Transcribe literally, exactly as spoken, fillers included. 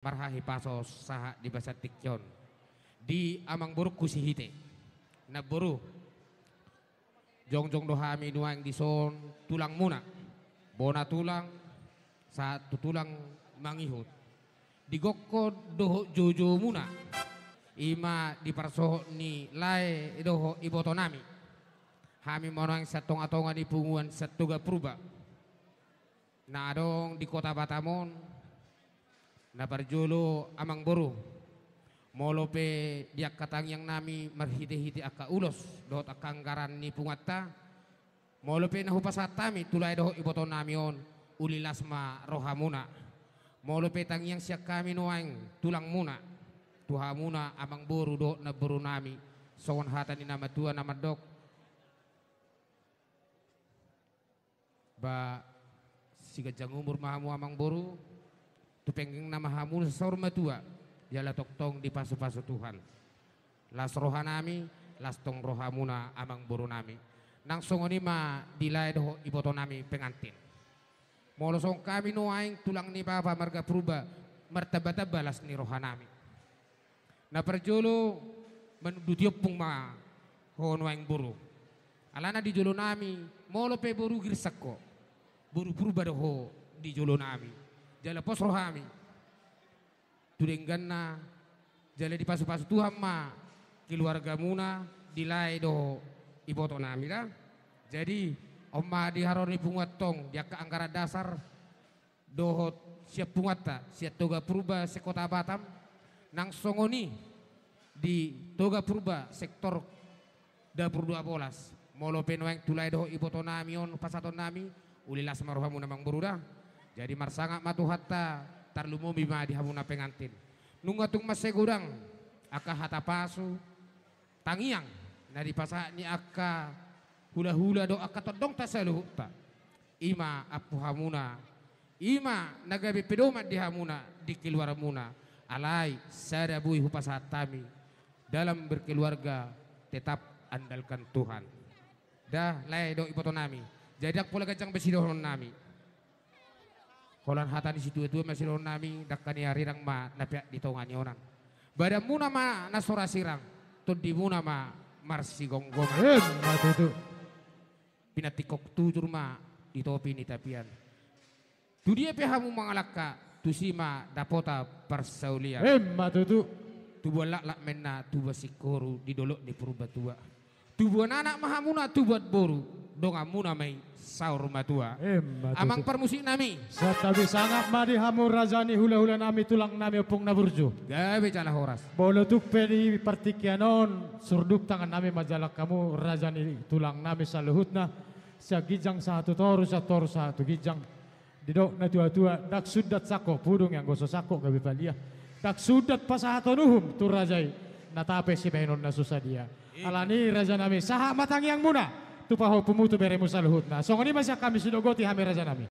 Marhahipason sahat di bagasan tingki on. Di amangborungku Sihite. Namboru. Jongjong do hami nuaeng dison tulangmuna. Bona tulang, sahat tu tulang mangihut. Di gokhon dohot joujoumuna. I ma di parsohot ni lae dohot ibotonami. Hami ma nuaeng sian tongatonga ni punguan Siantoga Purba. Na adong di Kota Batam on, na parjolo amangboru. Molo pe di angka tangiangnami marhitehite angka ulos, dohot angka anggaran ni punguanta. Molo pe na hupasahat hami tu lae dohot ibotonami on, uli las ma rohamuna. Molo pe tangiang sian hami nuaeng tulangmuna. Tu hamuna amangboru dohot namborunami. Songon hata ni na matua na mandok. Ba, siganjang umur ma hamu amangboru, tu penggeng na ma hamu saur matua, jala tongtong dipasupasu Tuhan. Las rohanami, las tong rohamuna amangborunami. Nang songon i ma di lae dohot ibotonami pengantin. Molo songon hami nuaeng tulang ni bapa marga Purba, martambatamba las ni rohanami. Na parjolo, manunduti ompung ma ho nuaeng boru. Alana di jolonami, molo pe boru Girsak ho, boru Purba do ho di jolonami. Jala pos rohami tu dengganna, jala dipasupasu Tuhan ma keluargamuna di lae dohot ibotonami da. Jadi, on ma di haroro ni punguan tong, di angka anggaran dasar, dohot sian punguanta, Siantoga Purba se-Kota Batam, nang songon i di Toga Purba sektor dapur dua bolas. Molo pe nuaeng tu lae dohot ibotonami on pasahatonnami, uli las ma rohamuna amangboru da. Jadi marsangap ma Tuhanta, tarlumobi ma di hamuna pengantin. Nunga tung mansai godang angka hata pasu, tangiang, na dipasahat ni angka hulahula dohot angka tondongta saluhutna. I ma ampu hamuna, i ma na gabe pedoman di hamuna, di keluargamuna. Alai, sada boi hupasahat hami, dalam berkeluarga tetap andalkan Tuhan. Da, lae dohot ibotonami. Jadi ndang pola ganjang be sidohononnami. Holan hata ni situatua ma sidohononnami, dangka ni arirang ma na peak di tonga ni onan. Badanmuna ma na so ra sirang, tondimuna ma marsigomgoman. Emma tutu. Pinantikhon tujur ma di topi ni tapian. Tu dia pe hamu mangalangka, tusi ma dapotan parsaulian. Emma tutu. Tubuan laklak ma inna tubuan singkoru di dolok ni Purbatua. Tubuan anak ma hamuna, tubuan boru, donganmuna ma i saur matua. Emma tutu. Amang parmusiknami. Santabi sangap ma di hamu raja ni hulahulanami, tulangnami, ompung na burju. Gabe jala horas. Molo tung pe di partingkian on, surduk tangannami manjalang hamu raja ni tulangnami saluhutna. Sian ginjang sahat tu toru, sian toru sahat tu ginjang. Didok natuatua, ndang sundat sangkop, pudung i anggo so sangkop gabe palia. Ndang sundat pasahaton uhum tu raja i, na tape sibahenon na so sadia. Alani i rajanami, sahat ma tangiangmuna tu pahompumu, tu beremu saluhutna. Songon i ma sian hami, sidok goti hami rajanami.